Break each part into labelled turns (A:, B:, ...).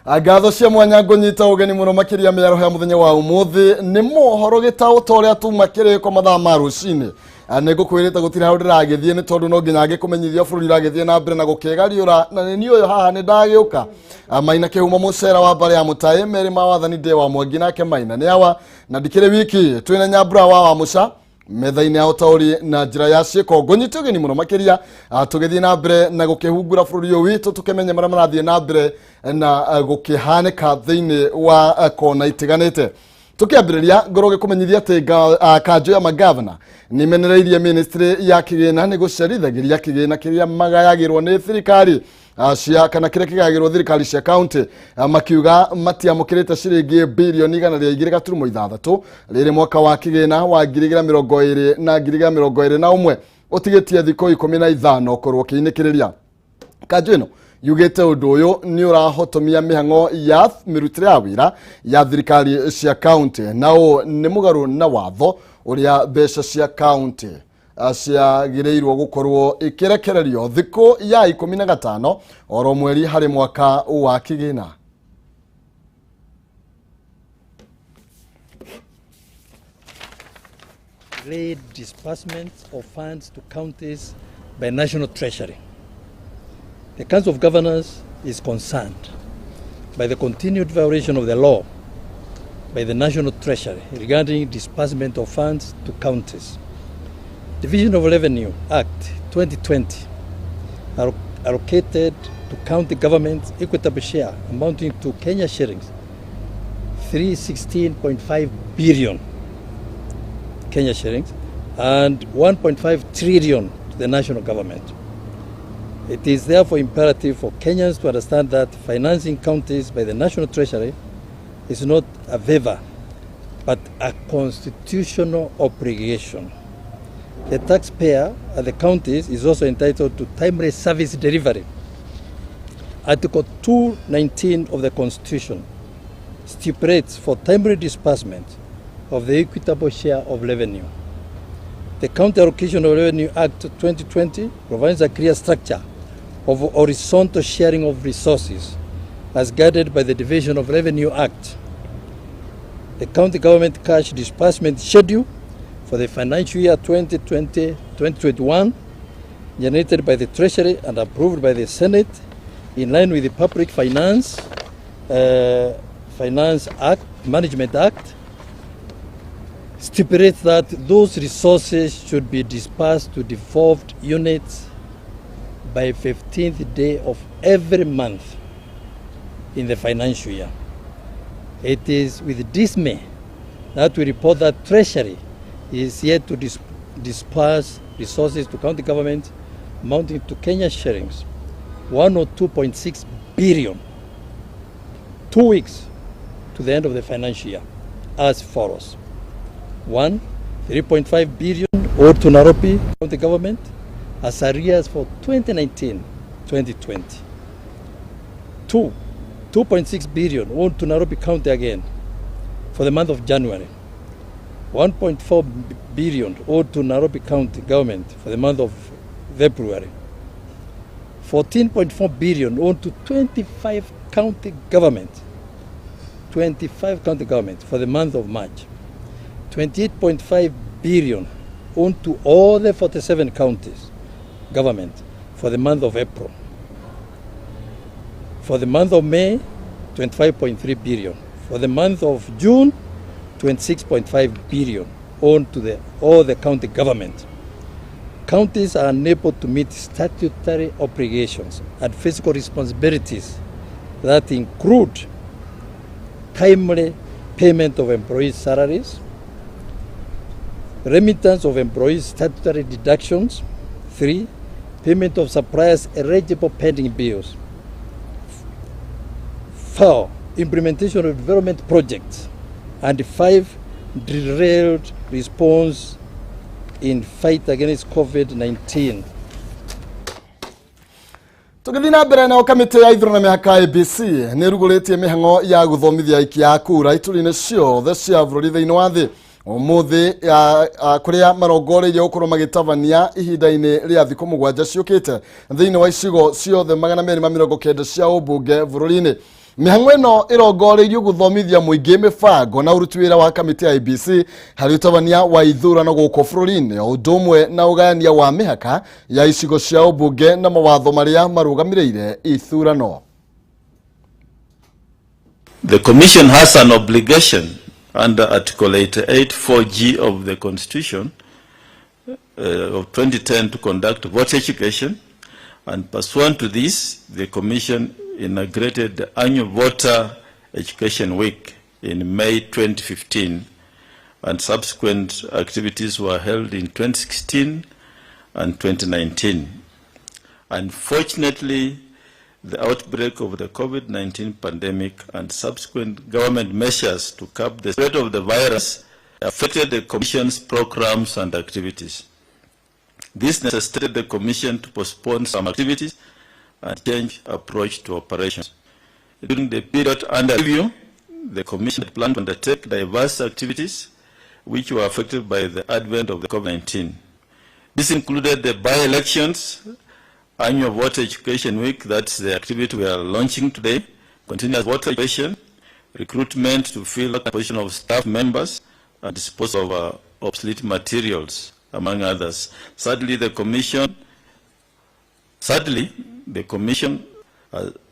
A: Ngatho cia mwanya ngũnyita ũgeni mũno makĩria mĩaraho ya mũthenya wa ũmũthĩ nĩ mohoro gĩtaũ ta ũrĩa tuma kĩrĩko mathaa ma rũcinĩ. Nĩ ngũkwĩrĩte gũtirĩ handũ ndĩragĩthiĩ nĩ tondũ no nginya ngĩkũmenyithia bũrũri ũragĩthiĩ na mbere na gũkĩgariũra na nĩ niĩ ũyũ haha nĩ ndagĩũka. Maina Kĩhumo mũcera wa mbarĩ ya mũtaĩ merĩ ma wathani ndĩ wa Mwangi nake Maina nĩ awa na ndikĩrĩ wiki twĩna Nyambura wa Wamũca metha-inĩ ya ũtaũri na njĩra ya ciĩko. Ngũnyite ũgeni mũno makĩria, tũgĩthiĩ na mbere na gũkĩhungura bũrũri ũyũ witũ tũkĩmenye marĩa marathiĩ na mbere na gũkĩhanĩka thĩinĩ wa kona itiganĩte. Tũkĩambĩrĩria ngorwo gĩkũmenyithia atĩ kanjũ ya magavana nĩ menereirie ministry ya kĩgĩna nĩ gũcerithagĩria kĩgĩna kĩrĩa magayagĩrwo nĩ thirikari cia kana kĩrĩa kĩgayagĩrwo thirikari cia kaunti, makiuga matiamũkĩrĩte ciringi birioni 102.6 rĩrĩ mwaka wa kĩgĩna wa 2020 na 2021 ũtigĩtie thikũ 15 korwo kĩinĩkĩrĩria. Kanjũ ĩno yugĩte ũndũ ũyũ nĩ ũrahotomia mĩhang'o ya mĩrutĩre ya wĩra ya thirikari cia kaunti na ũũ nĩ mũgarũ na watho ũrĩa mbeca cia kaunti ciagĩrĩirwo gũkorwo ikĩrekererio thikũ ya 15 oro mweri harĩ mwaka wa kĩgĩna.
B: Delayed disbursement of funds to counties by National Treasury. The Council of Governors is concerned by the continued violation of the law by the National Treasury regarding disbursement of funds to counties. Division of Revenue Act 2020 allocated to county governments equitable share amounting to Kenya shillings 316.5 billion Kenya shillings and 1.5 trillion to the national government. It is therefore imperative for Kenyans to understand that financing counties by the National Treasury is not a favor, but a constitutional obligation. The taxpayer at the counties is also entitled to timely service delivery. Article 219 of the Constitution stipulates for timely disbursement of the equitable share of revenue. The County Allocation of Revenue Act 2020 provides a clear structure of horizontal sharing of resources as guided by the Division of Revenue Act. The County Government Cash Disbursement Schedule for the financial year 2020-2021, generated by the Treasury and approved by the Senate in line with the Public Finance Act, Management Act, stipulates that those resources should be dispersed to devolved units by 15th day of every month in the financial year. It is with dismay that we report that Treasury is yet to disperse resources to county government amounting to Kenya shillings 102.6 billion, 2 weeks to the end of the financial year, as follows. 1, 3.5 billion owed to Nairobi County Government as arrears for 2019-2020. 2, 2.6 billion owed to Nairobi County again for the month of January. 1.4 billion owed to Nairobi County Government for the month of February. 14.4 billion owed to 25 county government, 25 county government for the month of March. 28.5 billion owed to all the 47 counties government for the month of April. For the month of May, 25.3 billion. For the month of June, 26.5 billion owed to all the county government. Counties are unable to meet statutory obligations and fiscal responsibilities that include timely payment of employees' salaries, remittance of employees' statutory deductions, 3, payment of suppliers' eligible pending bills, 4, implementation of development projects, and 5, derailed response in fight against COVID-19.
A: Tũgĩthiĩ na mbere nayo kamĩtĩ ya ithurano na mĩhaka IEBC nĩ ĩrugũrĩtie mĩhang'o ya gũthomithia aikia a kura ituri-inĩ ciothe cia bũrũri thĩinĩ wa thĩ ũmũthĩ, kũrĩa marongoreirie gũkorwo magĩtabania ihinda-inĩ rĩa thikũ 7 ciũkĩte thĩinĩ wa icigo ciothe 290 cia ũmbunge bũrũri-inĩ. Mĩhang'o ĩno ĩrongoreirio gũthomithia mũingĩ mĩbango na ũruti wĩra wa kamĩtĩ ya IEBC harĩ ũtabania wa ithurano gũkũ bũrũri-inĩ, o ũndũ ũmwe na ũgayania wa mĩhaka ya icigo cia ũmbunge na mawatho marĩa marũgamĩrĩire ithurano.
C: The Commission has an obligation under Article 88(4)G of the Constitution of 2010 to conduct voter education, and pursuant to this, the Commission inaugurated the annual Voter Education Week in May 2015, and subsequent activities were held in 2016 and 2019. Unfortunately, the outbreak of the COVID-19 pandemic and subsequent government measures to curb the spread of the virus affected the Commission's programs and activities. This necessitated the Commission to postpone some activities and change approach to operations. During the period under review, the Commission planned to undertake diverse activities which were affected by the advent of the COVID-19. This included the by-elections, annual Voter Education Week, that's the activity we are launching today, continuous voter education, recruitment to fill the position of staff members, and disposal of obsolete materials, among others. Sadly, the Commission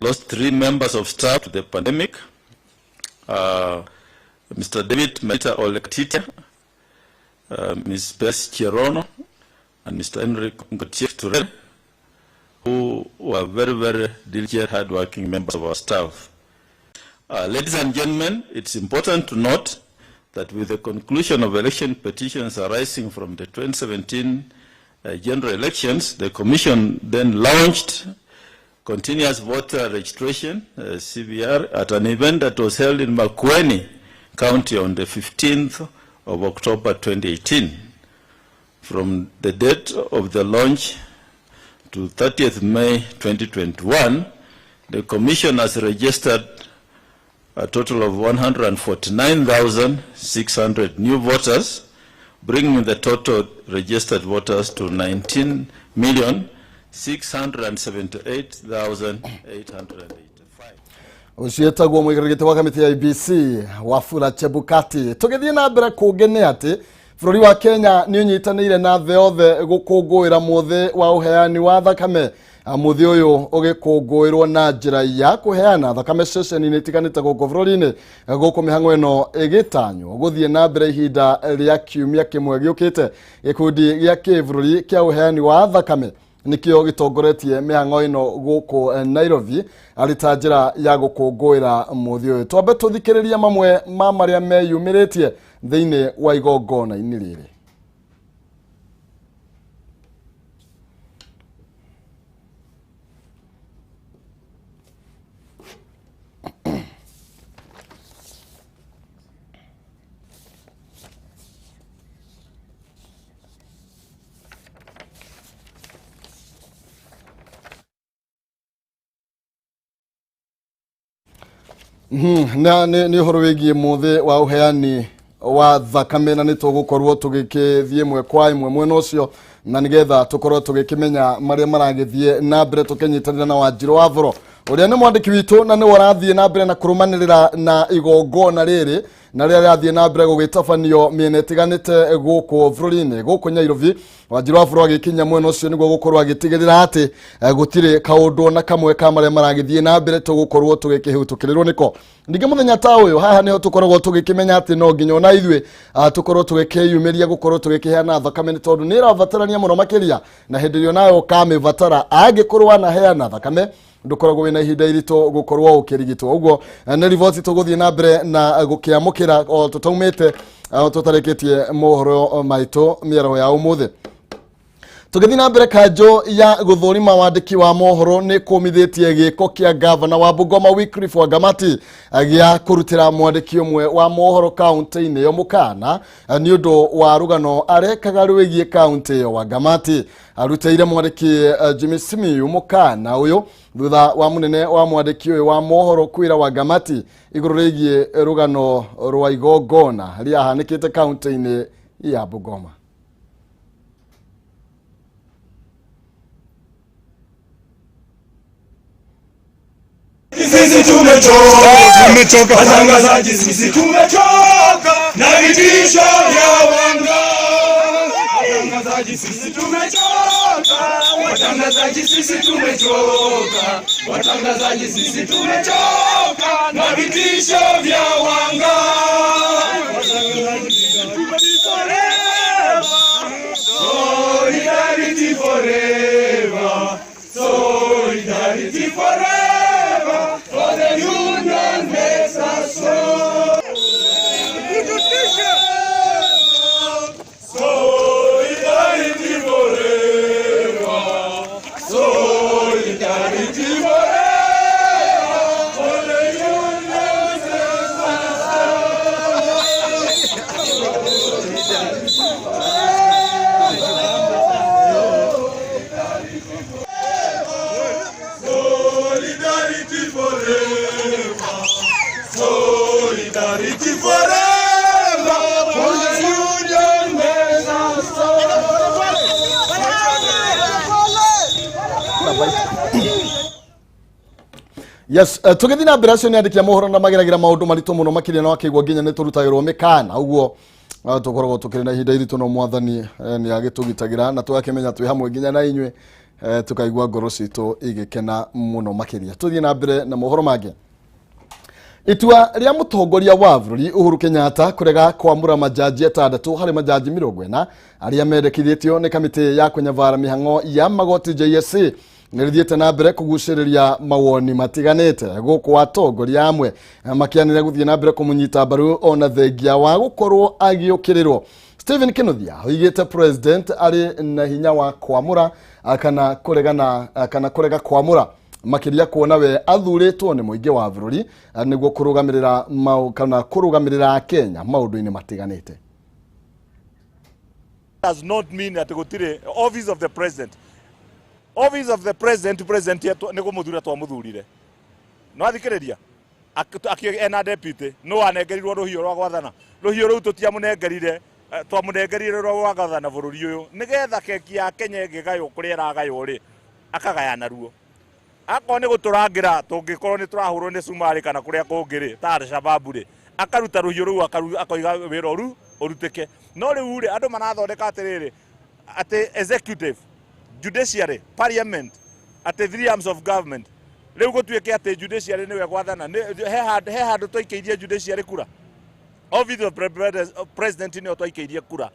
C: lost 3 members of staff to the pandemic. Mr. David Meta Olektitia, Ms. Bess Chirono, and Mr. Henry Ngotiek Turel, who were very, very diligent, hardworking members of our staff. Ladies and gentlemen, it's important to note that with the conclusion of election petitions arising from the 2017 general elections, the Commission then launched continuous voter registration, CVR, at an event that was held in Makueni County on the 15th of October 2018. From the date of the launch to 30th May 2021, the Commission has registered a total of 149,600 new voters, bringing the total registered voters to 19,678,885.
A: Ũcio etagwo mũikarĩri wa kamĩtĩ ya IEBC Wafula Chebukati. Tũgĩthiĩ na mbere kũngĩ nĩ atĩ bũrũri wa Kenya nĩ ũnyitanĩire na thĩ yothe gũkũngũĩra mũthĩ wa ũheani wa thakame. Mũthĩ ũyũ ũgĩkũngũĩrwo na njĩra ya kũheana thakame ceceni-inĩ itiganĩte gũkũ bũrũri-inĩ, gũkũ mĩhang'o ĩno ĩgĩtanywo gũthiĩ na mbere ihinda rĩa kiumia kĩmwe gĩũkĩte. Gĩkundi gĩa kĩbũrũri kĩa ũheani wa thakame nikio gĩtongoretie mĩhang'o ĩno gũkũ Nairobi arĩ ta njĩra ya gũkũngũĩra mũthĩ ũyũ. Twambe tũthikĩrĩrie mamwe ma marĩa meyumĩrĩtie thĩinĩ wa igongona-inĩ rĩrĩ. Na nĩ ũhoro wĩgiĩ mũthĩ wa ũheani wa thakame na nĩ tũgũkorwo tũgĩkĩthiĩ ĩmwe kwa ĩmwe mwena ũcio na nĩgetha tũkorwo tũgĩkĩmenya marĩa maragĩthiĩ na mbere tũkĩnyitanĩra na Wanjirũ wa Voro ũrĩa nĩ mwandĩki witũ na nĩwe ũrathiĩ na mbere na kũrũmanĩrĩra na igongona rĩrĩ na rĩrĩa rĩrathiĩ na mbere gũgĩtabanio mĩena ĩtiganĩte gũkũ bũrũri-inĩ gũkũ Nairobi. Wanjirũ wa Voro agĩkinya mwena ũcio nĩguo gũkorwo agĩtigĩrĩra atĩ gũtirĩ kaũndũ na kamwe ka marĩa maragĩthiĩ na mbere tũgũkorwo tũgĩkĩhĩtũkĩrĩrwo nĩko. Ningĩ mũthenya ta ũyũ haha nĩho tũkoragwo tũgĩkĩmenya atĩ no nginya ona ithuĩ tũkorwo tũgĩkĩyumĩria gũkorwo tũgĩkĩheana thakame nĩ tondũ nĩ ĩrabatarania mũno makĩria, na hĩndĩ ĩrĩa nayo ũkamĩbatara angĩkorwo wanaheana thakame ndũkoragwo wĩna ihinda iritũ gũkorwo ũkĩrigitwo. Ũguo nĩ riboti tũgũthiĩ na mbere na gũkĩamũkĩra o tũtaumĩte tũtarĩkĩtie mohoro maitũ mĩaraho ya ũmũthĩ. Tũgĩthiĩ na mbere, kanjũ ya gũthũrima wandĩki wa mohoro nĩ kũmithĩtie gĩko kĩa gavana wa Bungoma Wycliffe Wangamati gĩa kũrutĩra mwandĩki ũmwe wa mohoro kaunti-inĩ ĩyo mũkana nĩ ũndũ wa rũgano arekaga rwĩgiĩ kaunti ĩyo. Wangamati arutĩire mwandĩki Jimmy Simiyu mũkana ũyũ thutha wa mũnene wa mwandĩki ũyũ wa mohoro kwĩra Wangamati igũrũ rĩgiĩ rũgano rwa igongona rĩahanĩkĩte kaunti-inĩ ya Bungoma.
D: Sisi tumechoka, tumechoka, watangazaji sisi tumechoka na vitisho vya wanga. Watangazaji sisi tumechoka, watangazaji sisi tumechoka, watangazaji sisi tumechoka na vitisho vya wanga. Watangazaji sisi tumechoka. Solidarity forever, solidarity forever, for the union makes us strong. Solidarity forever, solidarity forever, for the union makes us. Solidarity forever. Solidarity forever. For the union makes us strong.
A: Yes, tũgĩthiĩ na mbere, acio nĩ andĩki a mohoro na mageragĩra maũndũ maritũ mũno makĩria, na wakĩigua nginya nĩ tũrutagĩrwo mĩkana ũguo. Tũkoragwo tũkĩrĩ na ihinda iritũ, no Mwathani nĩ agĩtũgitagĩra na tũgakĩmenya twĩ hamwe nginya na inyuĩ, tũkaigua ngoro citũ igĩkena mũno makĩria. Tũthiĩ na mbere na mohoro mangĩ. Itua rĩa mũtongoria wa bũrũri Uhuru Kenyatta kũrega kwamũra majaji 6 harĩ majaji 40 arĩa mendekithĩtio nĩ kamĩtĩ ya kũnyabara mĩhang'o ya magoti JSC nĩ rĩthiĩte na mbere kũgucĩrĩria mawoni matiganĩte, gũkũ atongoria amwe makĩanĩrĩra gũthiĩ na mbere kũmũnyita mbaru ona thengia wa gũkorwo agĩũkĩrĩrwo. Stephen Kinuthia oigĩte president arĩ na hinya wa kwamũra kana kũregana kana kũrega kwamũra, makĩria kuona we athurĩtwo nĩ mũingĩ wa bũrũri nĩguo kũrũgamĩrĩra kana kũrũgamĩrĩra Kenya maũndũ-inĩ matiganĩte.
E: Does not mean that gutire office of the president, office of the president, president yetu nĩ kũmũthura twamuthurire no athikĩrĩria ena deputy no anengerirwo rũhiũ rwa gwathana. Rũhiũ rũu tũtiamũnengerire, twamũnengerire rwa gwathana bũrũri ũyũ nĩgetha keki ya Kenya ĩngĩgaywo kũrĩa ĩragaywo rĩ, akagayana ruo. Akorwo nĩ gũtũrangĩra tũngĩkorwo nĩ tũrahũrwo nĩ Cumarĩ kana kũrĩa kũngĩ rĩ, ta Al-Shabaab rĩ, akaruta rũhiũ rũu akoiga wĩra ũru ũrutĩke. No rĩu rĩ, andũ marathondeka atĩrĩrĩ, atĩ executive, judiciary, parliament, atĩ three arms of government. Rĩu gũtuĩke atĩ judiciary nĩwe gwathana. He handũ twaikĩirie judiciary kura? Office of president nĩyo twaikĩirie kura,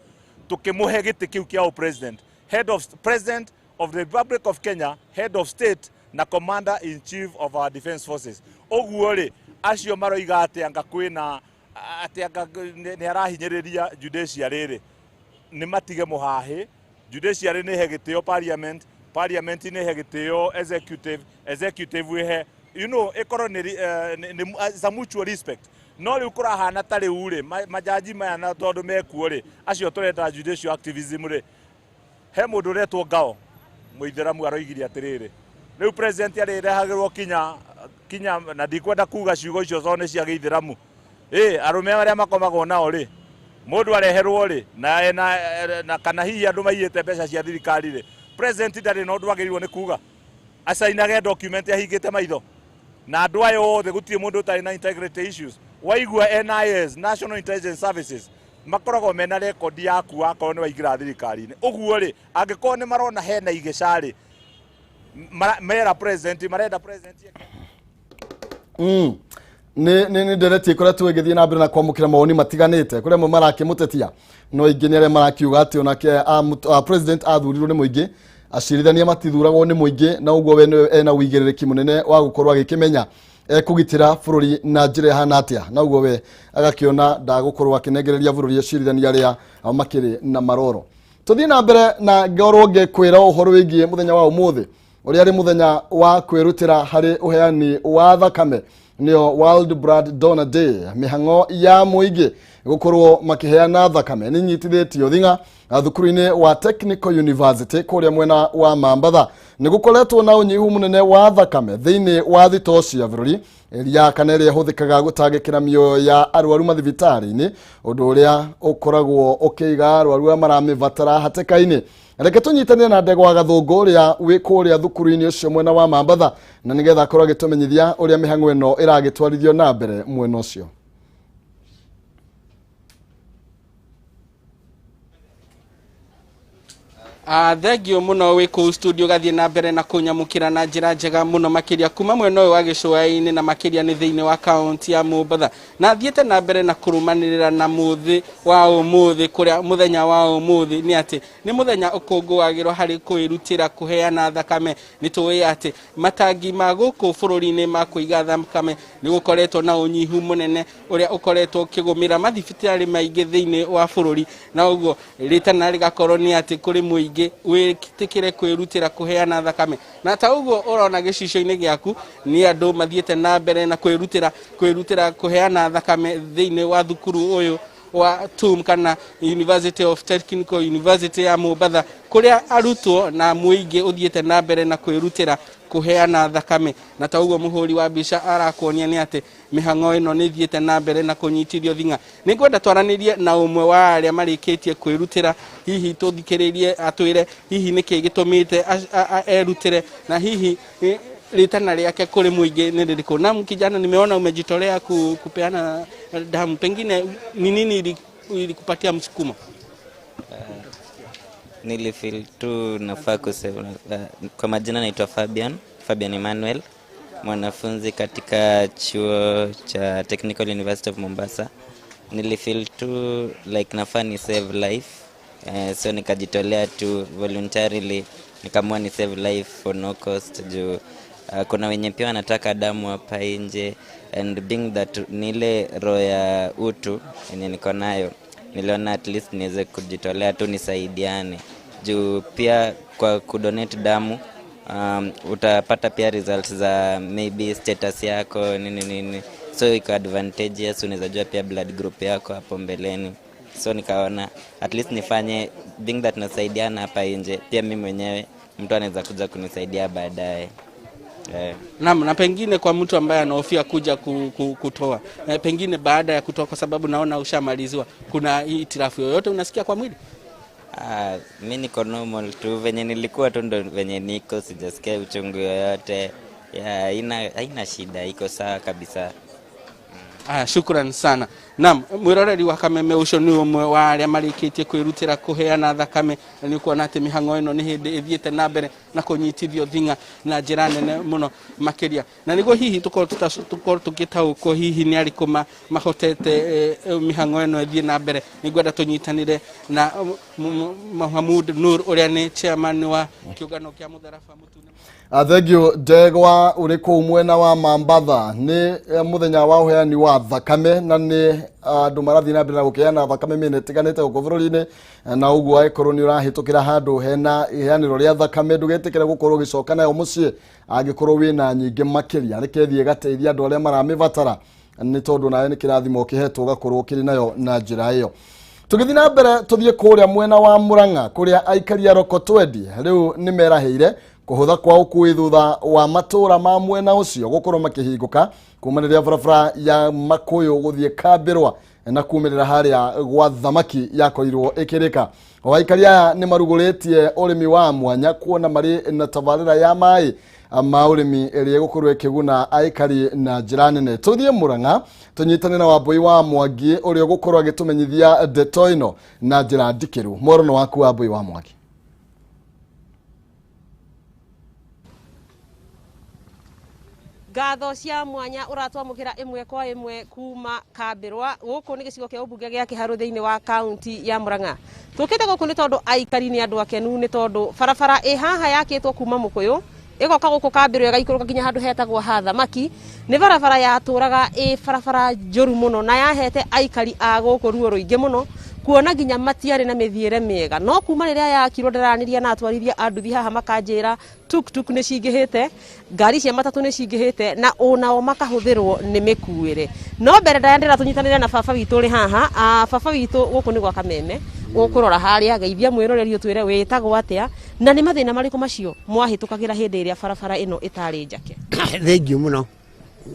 E: tũkĩmũhe gĩtĩ kĩu kĩa president, head of president of the Republic of Kenya, head of state na commander in chief of our defense forces. Ũguo rĩ, acio maroiga atĩ anga kwĩna atĩ anga nĩ arahinyĩrĩria judiciary rĩ, nĩ matige mũhahĩ. Judiciary nĩ he gĩtĩo parliament, parliament nĩ he gĩtĩo executive, executive ĩhe ĩkorwo nĩ it's a mutual respect. No rĩu kũrahana ta rĩu rĩ, majaji maya na tondũ mekuo rĩ, acio tũreta judicial activism rĩ, he mũndũ ũretwo Ngao mũithĩramu aroigire atĩrĩrĩ, rĩu president arĩrehagĩrwo kinya kinya, na ndikwenda kuga ciugo icio tondũ nĩ cia gĩithĩramu, ĩ arũme arĩa makomagwo nao rĩ, mũndũ areherwo rĩ na kana hihi andũ maiyĩte mbeca cia thirikari rĩ, president ndarĩ na ũndũ agĩrĩirwo nĩ kuga, acainage document ahingĩte maitho. Na andũ aya othe gũtirĩ mũndũ ũtarĩ na integrity issues. Waigua NIS, National Intelligence Services, makoragwo mena rekondi yaku wakorwo nĩ waingĩra thirikari-inĩ. Ũguo rĩ, angĩkorwo nĩ marona hena igĩca rĩ, mera president marenda president eke.
A: Nĩ ndereti ĩkoretwo ĩgĩthiĩ na mbere na kwamũkĩra mawoni matiganĩte, kũrĩ amwe marakĩmũtetia, no ingĩ nĩ arĩa marakiuga atĩ onake president athurirwo nĩ mũingĩ, acirithania matithuragwo nĩ mũingĩ, na ũguo we nĩwe ena ũigĩrĩrĩki mũnene wa gũkorwo agĩkĩmenya ekũgitĩra bũrũri na njĩra ĩhana atĩa, na ũguo we agakĩona ndagũkorwo akĩnengereria bũrũri acirithania arĩa makĩrĩ na maroro. Tũthiĩ na mbere na ngorwo ngĩkwĩra ũhoro wĩgiĩ mũthenya wa ũmũthĩ, ũrĩa arĩ mũthenya wa kwĩrutĩra harĩ ũheani wa thakame, nĩyo World Blood Donor Day. Mĩhang'o ya mũingĩ gũkorwo makĩheana thakame nĩ nyitithĩtio thing'a thukuru-inĩ wa Technical University kũrĩa mwena wa Mambatha. Nĩ gũkoretwo na ũnyihu mũnene wa thakame thĩinĩ wa thitoo cia bũrũri ĩrĩa kana ĩrĩa ĩhũthĩkaga gũtangĩkĩra mĩoyo ya arwaru mathibitarĩ-inĩ, ũndũ ũrĩa ũkoragwo ũkĩiga arwaru arĩa maramĩbatara hatĩka-inĩ. Reke tũnyitanĩre na Ndegwa Gathũngũ ũrĩa wĩ kũrĩa thukuru-inĩ ũcio mwena wa Mambatha, na nĩgetha akorwo agĩtũmenyithia ũrĩa mĩhang'o ĩno ĩragĩtwarithio na mbere mwena ũcio.
F: Thengio muno wĩ kũu studio gathiĩ na mbere na kũnyamũkĩra na njĩra njega mũno makĩria kuma mwena ũyũ wa gĩcũa-inĩ na makĩria nĩ thĩinĩ wa kaunti ya Mombatha, na thiĩte na mbere na kũrũmanĩrĩra na mũthĩ wa ũmũthĩ, kũrĩa mũthenya wa ũmũthĩ nĩ atĩ nĩ mũthenya ũkũngũagĩrwo harĩ kwĩrutĩra kũheana thakame. Nĩ tũĩ atĩ matangi ma gũkũ bũrũri-inĩ ma kũiga thakame nĩ gũkoretwo na ũnyihu mũnene ũrĩa ũkoretwo ũkĩgũmĩra mathibitarĩ maingĩ thĩinĩ wa bũrũri, na ũguo rĩtana rĩgakorwo nĩ atĩ kũrĩ mũingĩ wĩtĩkĩre kwĩrutĩra kũheana thakame. Na ta ũguo ũrona gĩcicio-inĩ gĩaku nĩ andũ mathiĩte na mbere na kwĩrutĩra kũheana thakame thĩinĩ wa thukuru ũyũ wa TUM kana University of Technical University ya Mombatha, kũrĩa arutwo na mũingĩ ũthiĩte na mbere na kwĩrutĩra kũheana thakame. Na ta ũguo mũhũri wa mbica arakuonia nĩ atĩ mĩhang'o ĩno nĩ ĩthiĩte na mbere na kũnyitithio thing'a. Nĩ ngwenda twaranĩrie na ũmwe wa arĩa marĩkĩtie kwĩrutĩra, hihi tũthikĩrĩrie atwĩre hihi nĩkĩ gĩtũmĩte erutĩre, na hihi rĩtana rĩake kũrĩ mũingĩ nĩ rĩrĩkũ. Na kijana, nimeona umejitolea kupeana damu, pengine ni nini ilikupatia msukumo?
G: Nilifeel tu nafaa kusema. Kwa majina naitwa Fabian Emmanuel, mwanafunzi katika chuo cha Technical University of Mombasa. Nilifeel tu like nafaa ni save life, so nikajitolea tu voluntarily, nikaamua ni save life for no cost juu kuna wenye pia wanataka damu hapa nje, and being that nile roho ya utu yenye niko nayo, niliona at least niweze kujitolea tu nisaidiane. Juu pia kwa kudonate damu utapata pia results za maybe status yako nini nini, so iko advantageous, unaweza jua pia blood group yako hapo mbeleni. So nikaona at least nifanye, being that nasaidiana hapa nje, pia mimi mwenyewe mtu anaweza kuja kunisaidia baadaye.
F: Naam, na pengine kwa mtu ambaye anahofia kuja kutoa, pengine baada ya kutoa, kwa sababu naona ushamaliziwa, kuna hitilafu yoyote unasikia kwa mwili?
G: Mi niko normal tu, venye nilikuwa tu ndo venye niko, sijasikia uchungu yoyote. Haina shida, iko sawa kabisa.
F: Shukran sana. Naam, mwiroreri wa Kameme ucio ni umwe wa aria marikitie kwirutira kuheana thakame, na ni kuona ati mihango ino ni hindi ithiite na mbere na kunyitithio thing'a na njira nene muno makiria. Na niguo hihi tukorwo tugitaukwo hihi ni ariku mahotete mihango ino ithie na mbere. Ningwenda tunyitanire na Mohamud Nur uria ni chairman wa kiungano kia Mutharaba Mutune.
A: Thengio Ndegwa ũrĩ kũu mwena wa Mambatha. Nĩ mũthenya wa ũheani wa thakame, na nĩ andũ marathiĩ na mbere na gũkĩheana thakame mĩena ĩtiganĩte gũkũ bũrũri-inĩ, na ũguo angĩkorwo nĩ ũrahĩtũkĩra handũ hena iheanĩro rĩa thakame ndũgetĩkĩre gũkorwo ũgĩcoka nayo mũciĩ angĩkorwo wĩna nyingĩ makĩria. Reke ĩthiĩ ĩgateithia andũ arĩa maramĩbatara, nĩ tondũ nawe nĩ kĩrathimo ũkĩhetwo ũgakorwo ũkĩrĩ nayo na njĩra ĩyo. Tũgĩthiĩ na mbere tũthiĩ kũrĩa mwena wa Murang'a kũrĩa aikari a Rokotwendi rĩu nĩ merahĩire kũhũtha kwa ũkui thutha wa matũra ma mwena ũcio gũkorwo makĩhingũka kuma rĩrĩa barabara ya Makũyũ gũthiĩ Kambĩrwa na kumĩrĩra harĩa gwa thamaki yakorirwo ĩkĩrĩka. O aikari aya nĩ marugũrĩtie ũrĩmi wa mwanya kuona marĩ na tabarĩra ya maĩ ma ũrĩmi ĩrĩa ĩgũkorwo ĩkĩguna aikari na njĩra nene. Tũthiĩ Murang'a tũnyitane na Wambũi wa Mwangi ũrĩa ũgũkorwo agĩtũmenyithia ndeto ĩno na njĩra ndikĩru. Mworono waku Wambũi wa Mwangi.
H: Ngatho cia mwanya ũratwamũkĩra ĩmwe kwa ĩmwe kuma Kambĩrwa. Gũkũ nĩ gĩcigo kĩa ũmbunge gĩa Kĩharũ thĩinĩ wa kaunti ya Murang'a. Tũkĩte gũkũ nĩ tondũ aikari nĩ andũ akenu, nĩ tondũ barabara ĩ haha yakĩtwo kuma Mũkũyũ ĩgoka gũkũ Kambĩrwa ĩgaikũrũka nginya handũ hetagwo ha thamaki. Nĩ barabara yatũraga ĩ barabara njũru mũno na yahete aikari a gũkũ ruo rũingĩ mũno, kuona nginya matiarĩ na mĩthiĩre mĩega. No kuma rĩrĩa yakirwo ndĩraranĩria na atwarithia a nduthi haha makanjĩra tuk-tuk nĩ cingĩhĩte, ngari cia matatũ nĩ cingĩhĩte, na onao makahũthĩrwo nĩ mĩkuĩre. No mbere ndaya ndĩratũnyitanĩra na baba witũ ũrĩ haha. Baba witũ gũkũ nĩ gwa Kameme, ũkũrora harĩa, geithia mwĩroreri ũtwĩre wĩtagwo atĩa na nĩ mathĩna marĩkũ macio mwahĩtũkagĩra hĩndĩ ĩrĩa barabara ĩno ĩtarĩ njake.
I: Thengiũ mũno.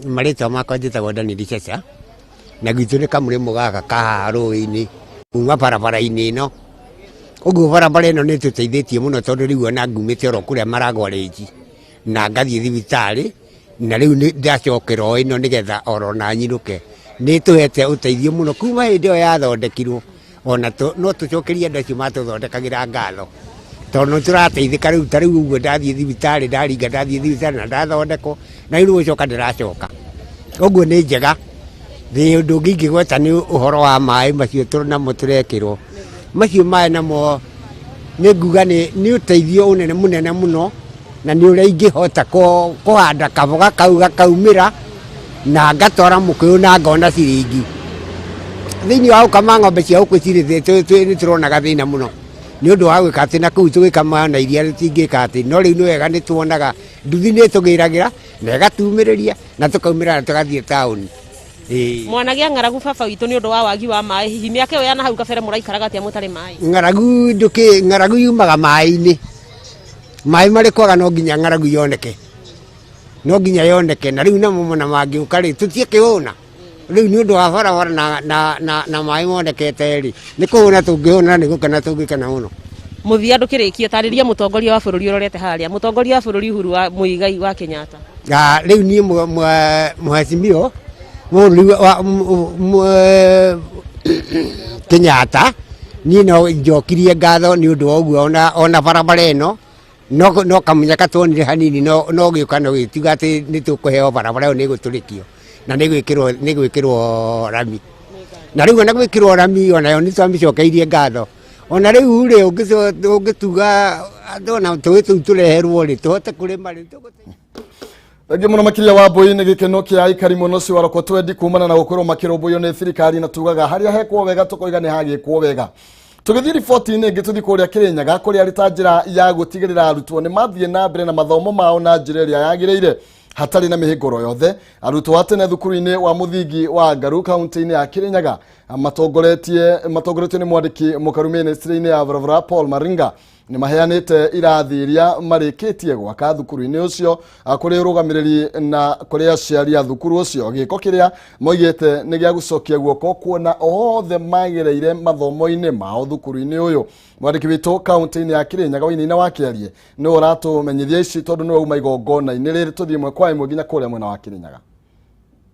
I: Marĩtwa makwa njĩtagwo Daniel Chacha, na gwitũ nĩ kamũrĩmo gaka ka haha rũĩ-inĩ kuma barabara-inĩ ĩno Ũguo barabara ĩno nĩ ĩtũteithĩtie mũno tondũ rĩu ona ngumĩte oro kũrĩa Maragwa Range na ngathiĩ thibitarĩ na rĩu ndacokera o ĩno nĩgetha oro na nyinũke. Nĩ ĩtũhete ũteithio mũno kuma hĩndĩ ĩyo yathondekirwo ona no tũcokerie andũ acio matũthondekagĩra ngatho tondũ nĩ tũrateithĩka rĩu. Ta rĩu ũguo ndathiĩ thibitarĩ, ndaringa ndathiĩ thibitarĩ na ndathondekwo na rĩu gũcoka ndĩracoka. Ũguo nĩ njega. Thĩ ũndũ ũngĩ ingĩgweta nĩ ũhoro wa maĩ macio namo tũrekĩrwo. Macio maĩ namo nĩ nguga nĩ ũteithio ũnene mũnene mũno na nĩ ũrĩa ingĩhota kũhanda kaboga kau gakaumĩra na ngatwara mũkũyũ na ngona ciringi. Thĩinĩ wa gũkama ng'ombe cia gũkũ cirĩ nĩ tũronaga thĩna mũno nĩ ũndũ wa gwĩka atĩ na kũu tũgĩkama na iria rĩtingĩka atĩ, no rĩu nĩ wega nĩ tuonaga nduthi nĩ ĩtũgĩragĩra na ĩgatumĩrĩria na tũkaumĩra na tũgathiĩ taũni.
H: Mwanagĩa ng'aragu baba witũ nĩ ũndũ wa wagi wa maĩ, hihi mĩaka ĩyo ya na hau kabere mũraikaraga atĩa mũtarĩ maĩ?
I: Ng'aragu ndũkĩ, ng'aragu yumaga maĩ-inĩ. Maĩ marĩ kwaga no nginya ng'aragu yoneke, no nginya yoneke. Na rĩu namo mona mangĩũka rĩ, tũtiĩkĩhũna rĩu nĩ ũndũ wa barabara na maĩ monekete rĩ, nĩ kũhũna tũngĩhũna, nĩ gũkena tũngĩkena mũno.
H: Mũthia ndũkĩrĩkie, tarĩria mũtongoria wa bũrũri ũrorete harĩa, mũtongoria wa bũrũri Uhuru wa Muigai wa Kenyatta.
I: Rĩu niĩ mheshimiwa wa Kenyatta, niĩ no njokirie ngatho nĩ ũndũ wa ũguo ona barabara ĩno no kamũnyaka tuonire hanini no gĩũka no gĩtiuga atĩ nĩ tũkũheo barabara ĩyo, nĩ ĩgũtũrĩkio na nĩ gwĩkĩrwo rami. Na rĩu ona gwĩkĩrwo rami onayo nĩ twamĩcokeirie ngatho. Ona rĩu rĩ ũngĩtuga ona tũĩ tũu tũreherwo rĩ tũhote kũrĩma rĩ.
A: Thengiũ mũno makĩria wa mbui nĩ gĩkeno kĩa aikari mũno ũcio wa Rokotwendi kumana na gũkorwo makĩrũmbũiyo nĩ thirikari, na tugaga harĩa hekwo wega tũkoiga nĩ hagĩkwo wega. Tũgĩthiĩ riboti-inĩ ĩngĩ, tũthiĩ kũrĩa Kĩrĩnyaga kũrĩa arĩ ta njĩra ya gũtigĩrĩra arutwo nĩ mathiĩ na mbere na mathomo mao na njĩra ĩrĩa yagĩrĩire hatarĩ na mĩhĩngũro yothe. Arutwo a tene thukuru-inĩ wa mũthingi wa Ngaru kaunti-inĩ ya Kĩrĩnyaga matongoretio nĩ mwandĩki mũkaru ministry-inĩ ya barabara Paul Maringa nĩ maheanĩte irathi iria marĩkĩtie gwaka thukuru-inĩ ũcio kũrĩ ũrũgamĩrĩri na kũrĩ aciari a thukuru ũcio. Gĩko kĩrĩa moigĩte nĩ gĩa gũcokia guoko kuona othe magereire mathomo-inĩ mao thukuru-inĩ ũyũ. Mwandĩki witũ kaunti-inĩ ya Kĩrĩnyaga Wainaina wa Kĩarie nĩwe ũratũmenyithia ici tondũ nĩwe uma igongona-inĩ rĩrĩ. Tũthiĩ ĩmwe kwa ĩmwe nginya kũrĩa mwena wa Kĩrĩnyaga.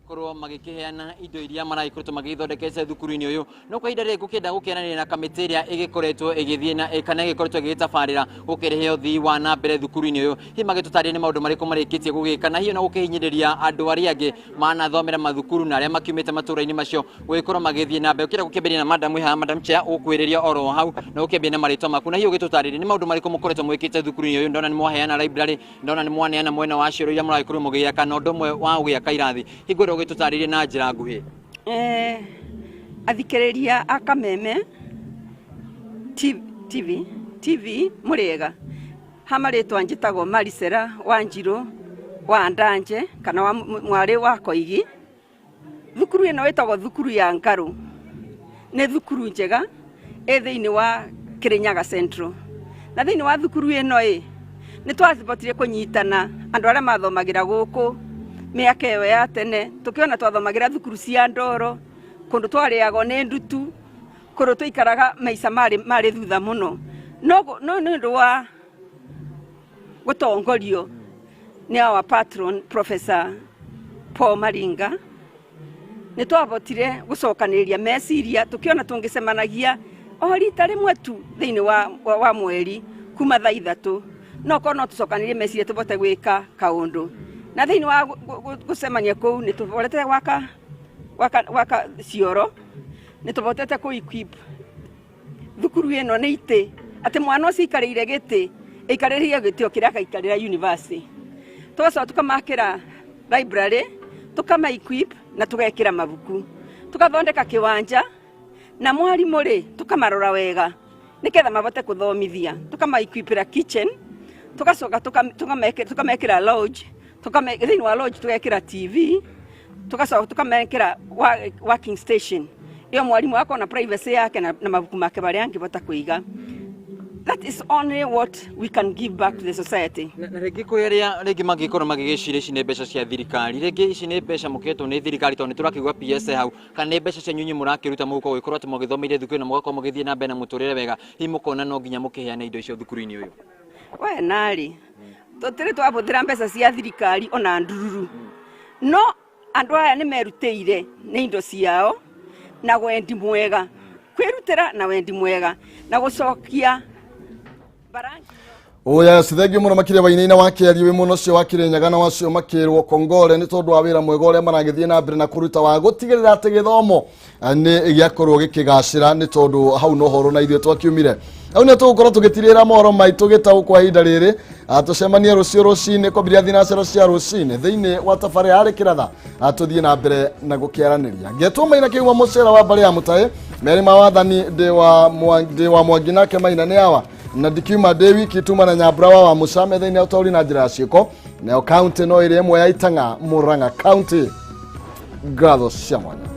J: Korwo magĩkĩheana indo iria maragĩkoretwo magĩgĩthondekete thukuru-inĩ ũyũ, no kwa ihinda rĩrĩ ngũkĩenda gũkĩaranĩria na kamĩtĩ ĩrĩa ĩgĩkoretwo ĩgĩthiĩ na kana ĩgĩkoretwo ĩgĩgĩtabarĩra gũkĩrehe ũthii wa na mbere thukuru-inĩ ũyũ. Hihi magĩtũtarĩrie nĩ maũndũ marĩkũ marĩkĩtie gũgĩka, na hihi ona gũkĩhinyĩrĩria andũ arĩa angĩ manathomera mathukuru na arĩa makiumĩte matũũra-inĩ macio gũgĩkorwo magĩthiĩ na mbere. Ũkĩenda gũkĩambĩrĩria na madam haha, madam chair, ũkwĩrĩria oro hau na ũkĩambĩrĩria na marĩtwa maku, na hihi ũgĩtũtarĩrie nĩ maũndũ marĩkũ mũkoretwo mwĩkĩte thukuru-inĩ ũyũ. Ndona nĩ mwaheana library, ndona nĩ mwaneana mwena wa cioro iria mũragĩkorwo mũgĩaka, na ũndũ ũmwe wa gũgĩaka irathi. Hingũra ũgĩtũtarĩrie na njĩra nguhĩ.
K: Athikĩrĩria a Kameme TV mũrĩega. Ha marĩtwa njĩtagwo Marisera Wanjirũ wa Ndanje kana wa mwarĩ wa Koigi. Thukuru ĩno ĩtagwo thukuru ya Ngaru. Nĩ thukuru njega ĩ thĩinĩ wa Kĩrĩnyaga Central. Na thĩinĩ wa thukuru ĩno ĩ nĩ twahotire kũnyitana andũ arĩa mathomagĩra gũkũ mĩaka ĩyo ya tene, tũkĩona twathomagĩra thukuru cia ndoro, kũndũ twarĩagwo nĩ ndutu, kũndũ tũikaraga maica marĩ thutha mũno. No nĩ ũndũ wa gũtongorio nĩ our patron Professor Paul Maringa, nĩ twahotire gũcokanĩrĩria meciria tũkĩona tũngĩcemanagia o rita rĩmwe tu thĩinĩ wa mweri kuma thaa 3, no korwo no tũcokanĩrĩrie meciria tũbote gwĩka kaũndũ. Na thĩinĩ wa gũcemania kũu nĩ tũhotete gwaka cioro, nĩ tũhotete kũ equip thukuru ĩno nĩ itĩ, atĩ mwana ũcio aikarĩire gĩtĩ aikarĩire gĩtĩ o kĩrĩa akaikarĩra university. Tũgacoka tũkamakĩra library, tũkama equip na tũgekĩra mabuku, tũgathondeka kĩwanja na mwarimũ rĩ tũkamarora wega nĩgetha mabote kũthomithia, tũkama equipĩra kitchen, tũgacoka tũkamekĩra lodge, thĩinĩ wa lodge tũgekĩra TV, tũgacoka tũkamekĩra working station ĩyo mwarimũ akona privacy yake na mabuku make marĩa angĩbota kũiga. That is only what we can give back to the society.
J: Na rĩngĩ kwĩ arĩa rĩngĩ mangĩkorwo magĩgĩciria ici nĩ mbeca cia thirikari, rĩngĩ ici nĩ mbeca mũkĩhetwo nĩ thirikari tondũ nĩ tũrakĩigua PS hau, kana nĩ mbeca cianyu inyuĩ mũrakĩruta mũhuko gũgĩkorwo atĩ mũgĩthomeire thukuru na mũgakorwo mũgĩthiĩ na mbere na mũtũrĩre wega, hihi mũkona no nginya mũkĩheane indo icio thukuru-inĩ ũyũ?
K: We narĩ tũtirĩ twahũthĩra mbeca cia thirikari ona ndururu, no andũ aya nĩ merutĩire nĩ indo ciao na wendi mwega, kwĩrutĩra na wendi mwega na gũcokia.
A: Oya thengiå må no makä wainaina wa kä ario wä mwena å cio wa kä rä nyaga na wacio makä rwo kongore nä tondå wa wä ra mwega å rä a maragä thiä na mbere na kå ruta wa gå tigä rä ra atä gä thomo nä gä akorwo gä kä gacä ra nä tondå hau no horo na ithuä twakiumire hau nä tå gå korwo tå gä tirä ra mohoro maitå gä taå kwa ihinda rä rä. Tå cemanie rå cio rå cinä kwambiria thinacero cia rå cinä thä inä wa tabarä yarä kä ratha tå thiä na mbere na gå kä aranä ria ngetwo maina kä uma må cera wa mbarä ya må taä merä ma wathani ndä wa mwangi nake maina nä awa na ndikiuma ndä wiki tuma na nyambura wa muca metha-inĩ ya ũtaũri na njĩra ya ciĩko nayo kaunti no ĩrĩ ĩmwe ya itang'a Murang'a County. Ngatho cia mwanya.